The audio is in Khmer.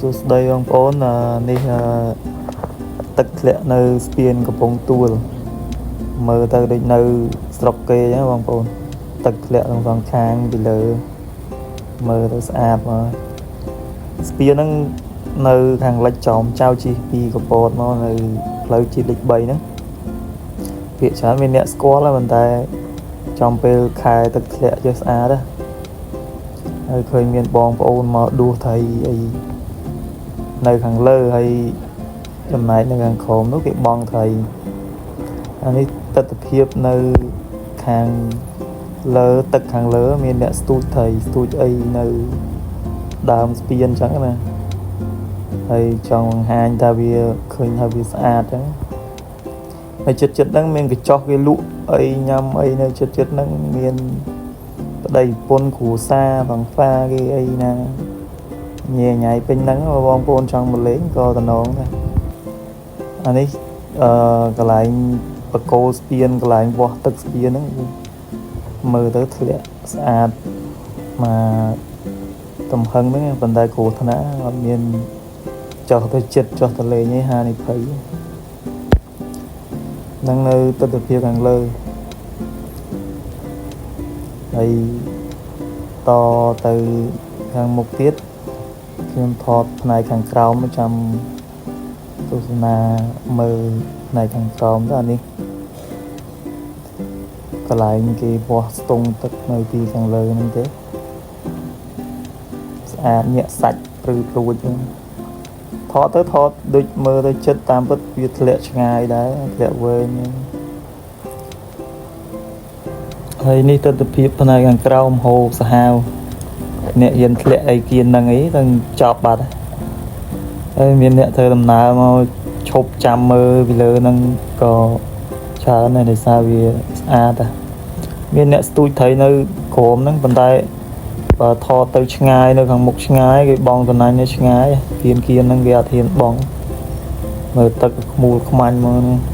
សួស្តីបងប្អូននេះទឹកធ្លាក់នៅស្ពានកំពង់ទួលមើលទៅដូចនៅស្រុកគេអញ្ចឹងបងប្អូនទឹកធ្លាក់ទាំងសងខាងពីលើមើលទៅស្អាតមកស្ពានហ្នឹងនៅខាងលិចចោមចៅជិះពីកពតមកនៅផ្លូវជាតិលេខ3ហ្នឹងភាគច្រើនមានអ្នកស្គាល់ហើយប៉ុន្តែចំពេលខែទឹកធ្លាក់ចេះស្អាតណាហើយឃើញមានបងប្អូនមកដួសត្រីអីនៅខាងលើហើយចំណែកនៅខាងក្រោមនោះគេបង់ត្រីអានេះទស្សនភាពនៅខាងលើទឹកខាងលើមានអ្នកស្ទូចត្រីស្ទូចអីនៅដើមស្ពានអញ្ចឹងណាហើយចង់បង្ហាញថាវាឃើញថាវាស្អាតអញ្ចឹងហើយចិត្តចិត្តហ្នឹងមានកញ្ចុះគេលក់អីញ៉ាំអីនៅចិត្តចិត្តហ្នឹងមានប្តីប្រពន្ធគ្រួសារបងហ្វាគេអីណាញ៉ៃញ៉ៃពេញហ្នឹងបងប្អូនចង់មកលេងក៏តំណងដែរអានេះអឺកន្លែងបកគោស្ពានកន្លែងវាស់ទឹកស្ពានហ្នឹងមើលទៅធ្លាក់ស្អាតមកទំហឹងហ្នឹងប៉ុន្តែគ្រោះថ្នាក់អត់មានចោះទៅចិត្តចោះទៅលេងឯហានិភ័យនឹងនៅទស្សនភាពខាងលើហើយតទៅខាងមុខទៀតខ្ញុំថតផ្នែកខាងក្រោមចាំទស្សនាមើលផ្នែកខាងក្រោមទៅអានេះកន្លែងគេវាស់ស្ទង់ទឹកនៅទីខាងលើហ្នឹងទេស្អាតញាក់សាច់ព្រឺព្រួចហ្នឹងថតទៅថតដូចមើលទៅចិត្តតាមពិតវាធ្លាក់ឆ្ងាយដែរធ្លាក់វែងហ្នឹងហើយនេះទស្សនភាពផ្នែកខាងក្រោមហូបសាហាវអ្នកហ៊ានធ្លាក់អីគៀនហ្នឹងអីទាំងចប់បាត់ហើយមានអ្នកធ្វើដំណើរមកឈប់ចាំមើលពីលើហ្នឹងក៏ច្រើនដែរដោយសារវាស្អាតដែរមានអ្នកស្ទូចត្រីនៅក្រោមហ្នឹងប៉ុន្តែបើថតទៅឆ្ងាយនៅខាងមុខឆ្ងាយគេបងតំណាញ់នៅឆ្ងាយគៀនគៀនហ្នឹងគេអត់ហ៊ានបងមើលទឹកក្មូលខ្មាញ់មកហ្នឹង។